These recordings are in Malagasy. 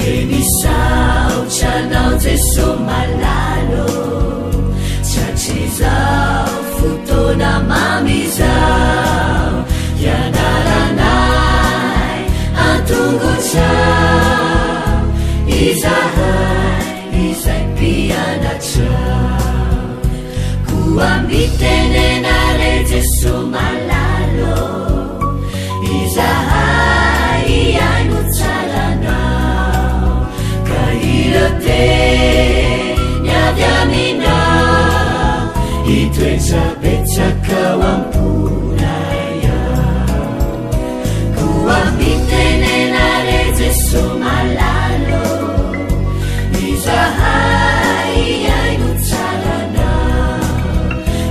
Dia misaotra anao Jeso malala ô, Tratrizao fotoana mamy izao, Hianaranay an-tongotrao, Izahay izay mpianatrao. Koa mitenena re Jeso malala ô, Izahay hihaino tsara anao, Ka ireo teny avy aminao, Hitoetra betsaka ao am-ponay ao. Koa mitenena re Jeso malala ô, Izahay hihaino tsara anao,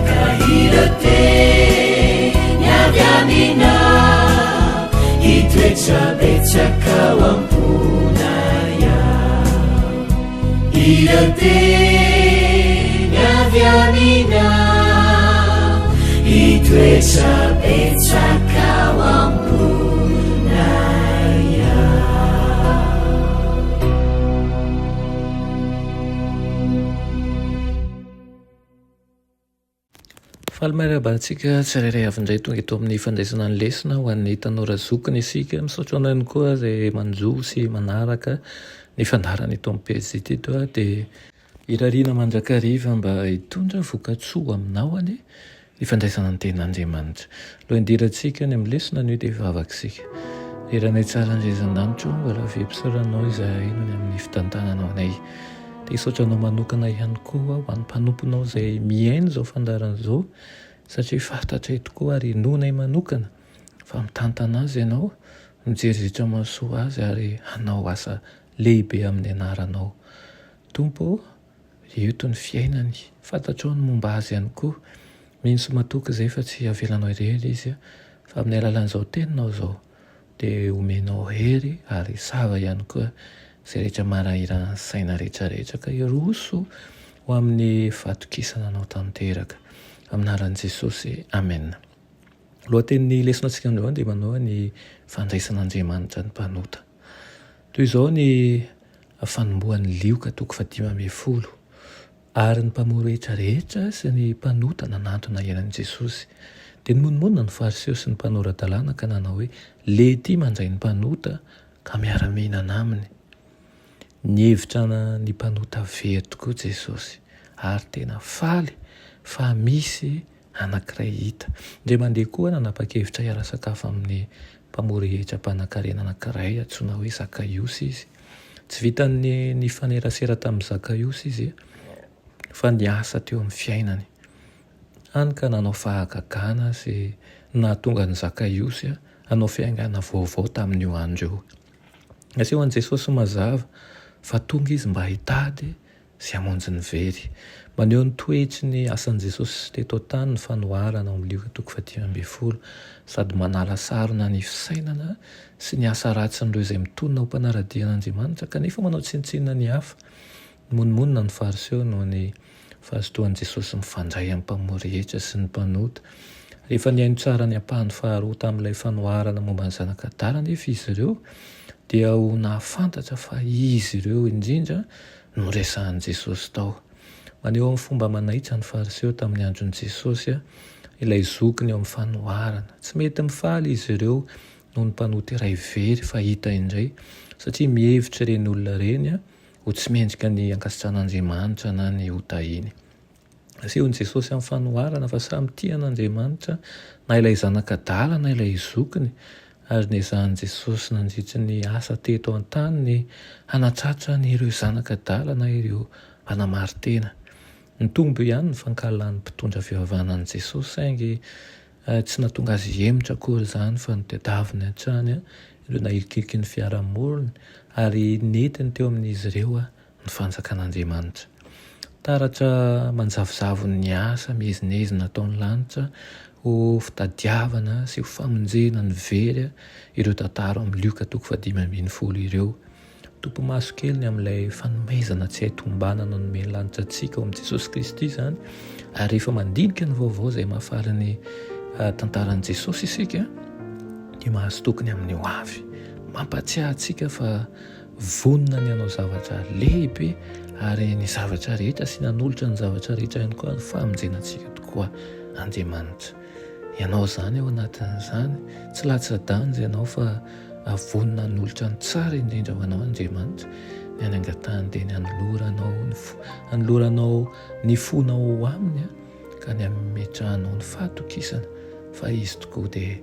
Ka ireo teny avy aminao, Hitoetra betsaka ao am-ponay ao. Ireo teny avy aminao, Hitoetra betsaka ao am-ponay ao. Faly miarahaba antsika tsirairay avy indray tonga eto amin'ny fandraisana ny lesona ho an'ny tanora zokiny isika. Misaotra anao ihany koa izay manjo sy manaraka ny fandaharana eto amin'ny pejy ity eto dia irariana mandrakariva mba hitondra vokatsoa aminao anie ny fandraisana ny tenin'Andriamanitra. Aloha hidirantsika any amin'ny lesona anio dia hivavaka isika. Ry Ranay tsara indrindra an-danitra ô, mbola velom-pisaoranao izahay noho ny amin'ny fitantananao anay. Te hisaotra anao manokana ihany koa aho ho an'ny mpanomponao izay mihaino izao fandaharana izao satria fantatray tokoa ary inoanay manokana fa mitantana azy ianao, mijery izay rehetra mahasoa azy ary hanao asa lehibe amin'ny anaranao. Tompo ô, eto ny fiainany, fantatrao ny momba azy ihany koa. Mino sy matoky izay fa tsy havelanao irery izy fa amin'ny alalan'izao teninao izao Dia omenao hery ary sava ihany koa izay rehetra manahirana ny saina rehetra rehetra ka hiroso ho amin'ny fatokisana anao tanteraka. Amin'ny anaran'i Jesosy, Amen. Lohatenin'ny lesona antsika androany dia manao ny fandraisan'Andriamanitra ny mpanota. Toy izao ny fanombohan'ny Lioka toko fahadimy ambin'ny folo. Ary ny mpamory hetra rehetra sy ny mpanota nanantona hihaino an'i Jesosy. Dia nimonomonona ny Fariseo sy ny mpanora-dalàna ka nanao hoe, Lehilahy mandray ny mpanota ka miara-mihinana aminy. Nihevitra ny mpanota very tokoa Jesosy, ary tena faly fa misy anankiray hita. Indray mandeha koa nanapa-kevitra hiara-sakafo amin'ny mpamory hetra mpanankarena anankiray antsoina hoe Zakaiosy izy. Tsy vitan'ny nifanerasera tamin'i Zakaiosy izy fa niasa teo amin'ny fiainany. Hany ka nanao fahagagana sy nahatonga an'i Zakaiosy hanao fiaingàna vaovao tamin'io andro io. Nasehon'i Jesosy mazava fa tonga izy mba hitady sy hamonjy ny very. Maneho ny toetry ny asan'i Jesosy teto an-tany ny fanoharana ao amin'ny Lioka toko fahadimy ambin'ny folo, sady manala sarona ny fisainana sy ny asa ratsin'ireo izay mitonona ho mpanara-dia an'Andriamanitra kanefa manao tsinontsinona ny hafa. Nimonomonona ny Fariseo noho ny fahazotoan'i Jesosy mifandray amin'ny mpamory hetra sy ny mpanota. Rehefa nihaino tsara ny ampahany faharoa tamin'ilay fanoharana momba ny zanak'adala anefa izy ireo, dia ho nahafantatra fa izy ireo indrindra no resahin'i Jesosy tao. Maneho amin'ny fomba manaitra ny Fariseo tamin'ny andron'i Jesosy ilay zokiny eo amin'ny fanoharana. Tsy mety mifaly izy ireo noho ny mpanota iray very fa hita indray, satria mihevitra ireny olona ireny ho tsy mendrika ny hankasitrahan'Andriamanitra na ny hotahiny. Asehon'i Jesosy amin'ny fanoharana fa samy tia an'Andriamanitra na ilay zanaka adala na ilay zokiny, ary nezahan'i Jesosy nandritry ny asa teto an-tany ny hanatratra an'ireo zanaka adala na ireo mpanamari-tena. Nitombo ihany ny fankahalan'ny mpitondra fivavahana an'i Jesosy, saingy tsy nahatonga azy hihemotra akory izany fa notadiaviny hatrany ireo nahilikiliky ny fiaraha-monina ary nentiny teo amin'izy ireo ny fanjakan'Andriamanitra. Taratra manjavozavon'ny asa miezinezina ataon'ny lanitra ho fitadiavana sy ho famonjena ny very ireo tantara ao amin'ny Lioka toko fahadimy ambin'ny folo ireo. Topimaso kely ny amin'ilay fanomezana tsy hay tombanana nomen'ny lanitra antsika ao amin'i Jesosy Kristy izany, ary rehefa mandinika ny vaovao izay mahafaly ny tantaran'i Jesosy isika dia mahazo toky ny amin'ny ho avy. Mampahatsiahy antsika fa. vonona ny hanao zavatra lehibe ary ny zavatra rehetra sy nanolotra ny zavatra rehetra ihany koa ny famonjena antsika tokoa Andriamanitra. Ianao izany ao anatin'izany, tsy latsa-danja ianao fa vonona hanolotra ny tsara indrindra ho anao Andriamanitra. Ny any angatahany dia ny hanoloranao ny fo, hanoloranao ny fonao ho aminy ka ny hametrahanao ny fahatokisana fa Izy tokoa dia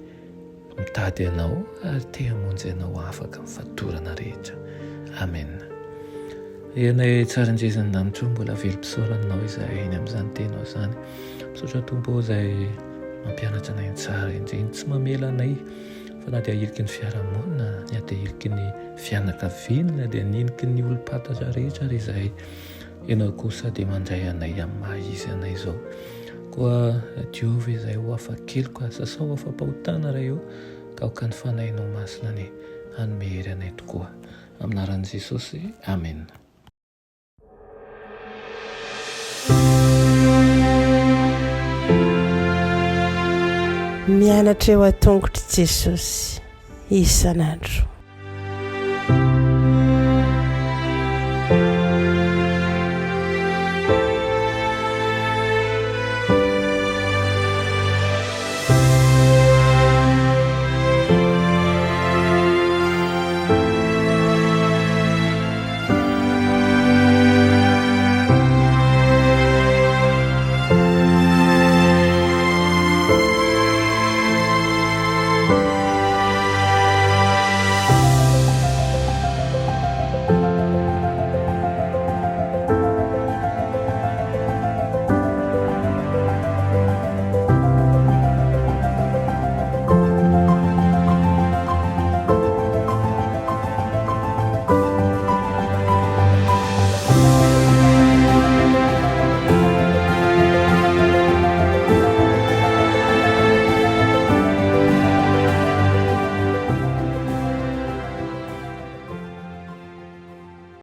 Mitady anao ary te hamonjy anao afaka amin'ny fatorana rehetra. Amen. Ry Anay tsara indrindra ny lanitra o, mbola velom-pisaorana anao izahay eny amin'izany teninao izany. Misaotra Tompo o izay mampianatra anay ny tsara indrindra, tsy mamela anay fa na dia ahiliky ny fiarahamonina, na dia ahiliky ny fianakaviana, na dia aniliky ny olom-pantatra rehetra ary izahay. Ianao kosa dia mandray anay amin'ny maha izy anay izao. Koa diovy izay ho afa-keloka, sasao afa-pahotana Ray o, ka aoka ny Fanahinao Masina anie hanome hery anay tokoa. Amin'ny anaran'i Jesosy, Amena. Mianatra eo an-tongotr'i Jesosy isan'andro.